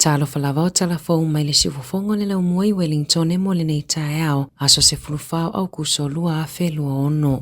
Talofa lava o tala fou mai le siufofoga o le laumua i Wellingtone mo lenei taeao, aso 14 o Aukuso 2026.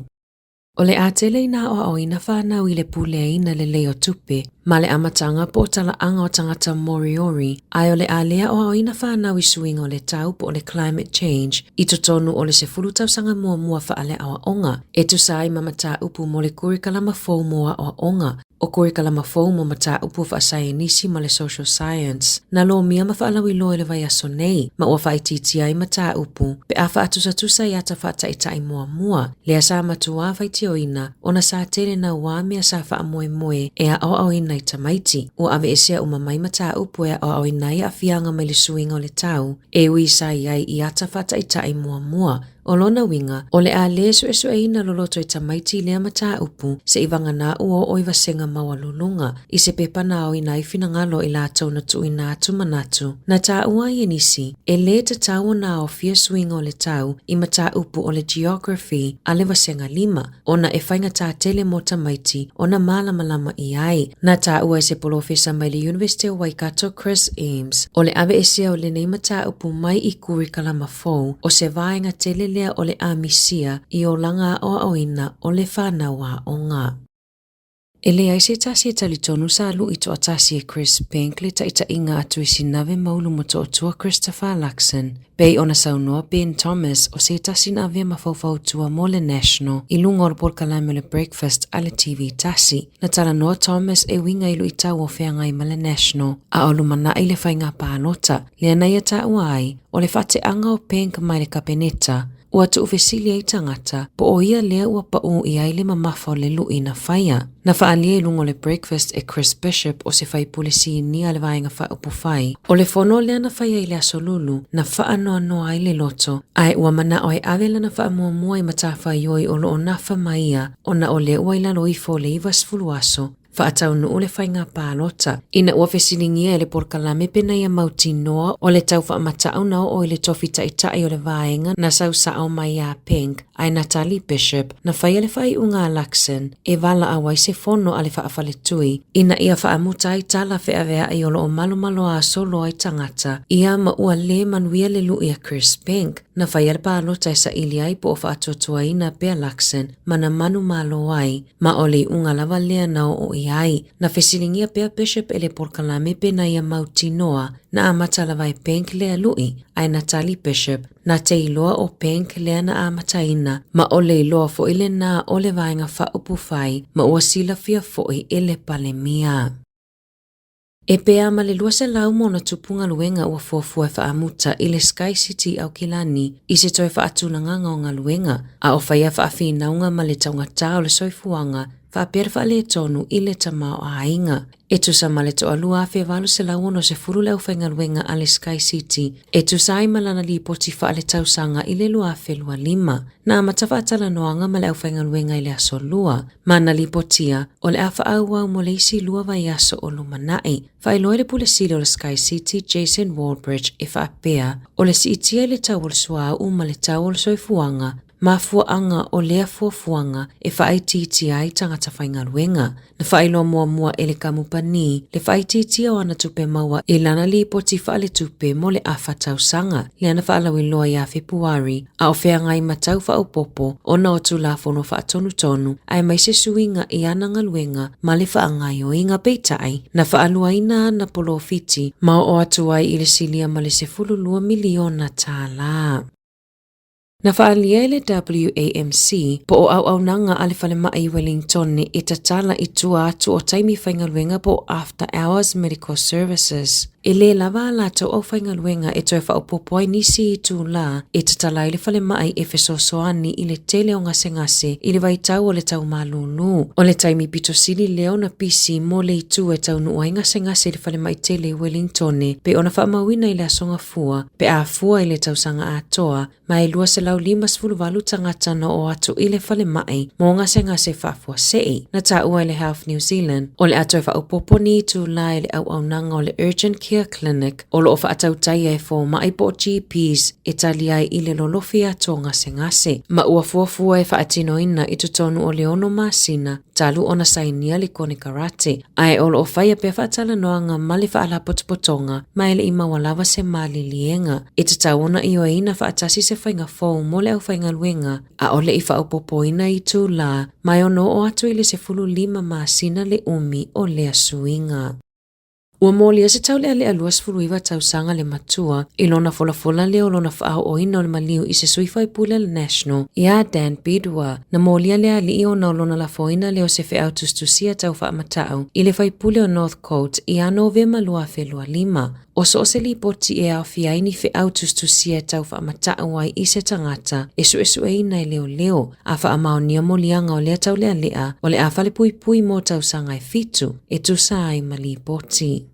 O le a tele ina aoaoina whānau i le puleaina lelei o tupe, ma le amataga po o talaaga o tagata Moriori, ae o le a le aoaoina whānau i suiga o le tau po o le climate change i totonu o le 10 tausaga muamua faaleaoaoga, e tusa ai ma mataupu mo le kurikalama fou mo aoaoga, o kurikalama fou mo mataupu faasaienisi ma le social science, na lomia ma faalauiloa i le vaiaso nei, ma ua faaitiitia ai mataupu pe a faatusatusa i ata faataitai muamua, lea sa matuā faitioina ona sa tele nauā mea sa faamoemoe e aoaoina i tamaiti. Ua aveesea uma mai mataupu e aoaoina ai aafiaga mai le suiga o le tau, e ui sa i ai i ata faataitai muamua. O lona uiga, o le a lē suesueina loloto i tamaiti i lea mataupu seivagana ua oo i vasega maualuluga i se pepa na aoina ai finagalo i latou na tuuina atu manatu na taua ai e nisi e lē tatau ona aofia suiga o le tau i mataupu o le geography a le vasega lima ona e faigata tele mo tamaiti ona malamalama i ai. Na taua e se polofesa mai le Iunivesite o Waikato Chris Eames, o le aveesea o lenei mataupu mai i kurikalama fou, o se vaega tele lea o le amisia i olaga aoaoina o le whanau aoga. E leai se tasi e talitonu sa lu'i toatasi e Chris Penk le taitaiga a Tuisinave Maulu Motootua Christopher Luxon, pei ona saunoa Ben Thomas o se tasi na avea ma faufautua mo le National i luga o le polokalame o le Breakfast a le TV tasi. Na talanoa Thomas e uiga i luitau o feagai ma le National a o lumanai le faiga palota, lea na ia taua ai o le faateaga o Penk mai le Kapeneta, Ua tuufesili ai tagata, po o ia lea ua paū i ai le mamafa o le lu'i na faia. Na faaalia i luga o le Breakfast e Chris Bishop o se faipule sinia a le Vaega Faaupufai, o le fono lea na faia i le Aso Lulu, na faanoanoa ai le loto, ae ua manao e ave lana faamuamua i matafaioi o lo o nafa ma ia ona o lea ua i lalo ifo o le 90 aso faataunuu le faiga palota. Ina ua fesiligia e le polokalame pe na ia mautinoa o le tau faamatau na oo i le tofi taitai o le vaega na sau sao mai iā Penk ae Natalie Bishop na faia le faaiuga a Luxon e valaau ai se fono a le faafaletui ina ia faamuta ai tala feaveai o lo o malomaloā solo ai tagata ia ma ua lē manuia le lu'i a Chris Penk na faia le palota e saili ai po o faatuatuaina pea Luxon ma na manumalo ai Ma o le iuga lava lea na oo i ai, na fesiligia pea Bishop e le polokalame pe na ia mautinoa na amata lava e Penk lea lu'i, ae na tali Bishop, na te iloa o Penk lea na amataina, ma o le iloa foi lenā o le Vaega Faaupufai ma ua silafia foi e le Palemia. E pea ma le 200 ma ona tupu galuega ua fuafua e faamuta i le Sky City i Aukilani i se toe faatulagaga o galuega, a o faia faafinauga ma le taugatā o le soifuaga faapea le faaletonu i le tamaoaiga. E tusa ma le toalua 1860 le aufaigaluega a le Sky City e tusa ai ma lana lipoti faaletausaga i le 2025. Na amata faatalanoaga ma le aufaigaluega i le aso Lua, ma na lipotia o le a faaauau mo le isi lua vaiaso o lumanai. Faailoa i le Pule Sili o le Sky City, Jason Wallbridge, e faapea, o le siitia i le tau o le suauu ma le tau o le soifuaga, mafuaaga o lea fuafuaga e faaitiitia ai tagata faigaluega. Na faailoa muamua e le kamupani le faaitiitia o ana tupe maua i lana lipoti faaletupe mo le afa tausaga lea na faalauiloa ia Fepuari, a o feagai ma tau faaopoopo ona o Tulafono Faatonutonu aemaise suiga i ana galuega ma le faagaoioiga. Peitai, na faaluaina ana polofiti ma oo atu ai i le silia ma le $12 miliona tālā. Na faaalia e le WAMC po o auaunaga a le falemai i Wellingtone e tatala i tua atu o taimi faigaluega po o after hours medical services. E lē lava a latou aufaigaluega e toe faaopoopo ai nisi itulā e tatala ai le falemai e fesoasoani i le tele o gasegase i le vaitau o le tau malūlū. O le taimi pito sili lea ona pisi mo le itu e taunuu ai gasegase i le falemai tele i Wellingtone pei ona faamauina i le Aso Gafua pe a fua i le tausaga atoa ma e 258 tagata na oo atu i le falemai mo gasegase faafuasei. Na taua e le Health New Zealand, o le a toe faaopoopo ni itulā i le auaunaga o le Urgent Care. Care Clinic o lo o faatautaia e fomai po o GPs e tali ai i le lolofi atoa gasegase, ma ua fuafua e faatinoina i totonu o le ono masina talu ona sainia le konekarate, ae o lo o faia pea faatalanoaga ma le Faalapotopotoga ma e le i maua lava se maliliega. E tatau ona ioeina faatasi se faiga fou mo le aufaigaluega, ʻaʻole i faaopoopoina itulā ma e ono oo atu i le 15 masina le umi o lea suiga. Ua molia se taulealea 29 tausaga le matua i lona folafola lea o lona faaooina o le maliu i se sui faipule a le National iā Dan Bidois. Na molia le alii ona o lona lafoina lea o se feau tusitusia tau faamatau i le faipule o Northcote ia Novema 2025. O so o se lipoti e aofia ai ni feau tusitusia e tau faamatau ai i se tagata e suesueina e leoleo a faamaonia moliaga o lea taulealea o le a falepuipui mo tausaga e fitu e tusa ai ma lipoti.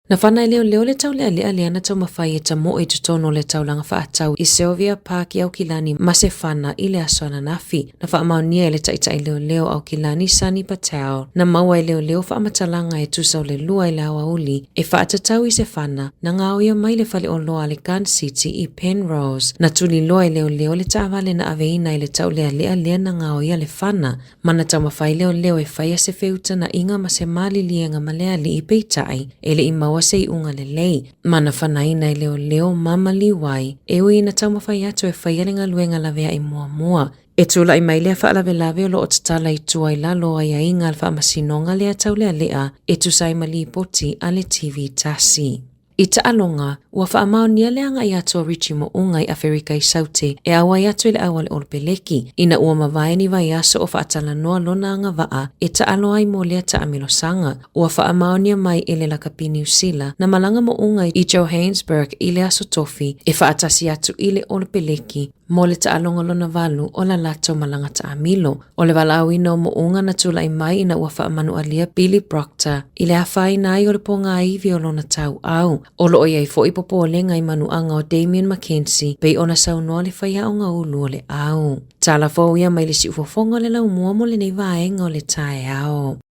Na fana e leoleo le taulealea lea na taumafai e tamoe i totonu o le taulaga faatau i Sylvia Park i Aukilani ma se fana i le aso ananafi. Na faamaonia e le taitai leoleo o Aukilani Sunny Patel, na maua e leoleo faamatalaga e tusa o le lua i le aoauli e faatatau i se fana na gaoia mai le faleoloa a le Gun City i Penrose. Na tuliloa e leoleo le taavale na aveina i le taulealea lea na gaoia le fana ma na taumafai leoleo e faia se feutanaʻiga ma se maliliega ma le alii peitai e le i maua se iuga lelei ma na fanaina e leoleo ma maliu ai e ui ina taumafai atu e faia le galuega laveai muamua. E tulai mai lea faalavelave o lo o tatala i tua i lalo o aiaiga a le Faamasinoga lea taulealea e tusa ai ma lipoti a le TV tasi. I taaloga, ua faamaonia le agai atu o Richie Mo'unga i Aferika i Saute e auai atu i le au a le Olopeleki ina ua mavae ni vaiaso o faatalanoa lona agavaa e taalo ai mo lea taamilosaga. Ua faamaonia mai e le lakapi Niu Sila na malaga Mo'unga i Johannesburg i le Aso Tofi e faatasi atu i le Olopeleki mo le taaloga lona valu o la latou malaga taamilo. O le valaauina o Mo'unga na tulai mai ina ua faamanualia Billy Proctor i le afaina ai o le pogāivi o lona tauau. O lo o i ai foi popolega i manuaga o Damian McKenzie pei ona saunoa le faiaoga ulu o le au. Tala fou ia mai le siufofoga o le laumua mo lenei vaega o le taeao.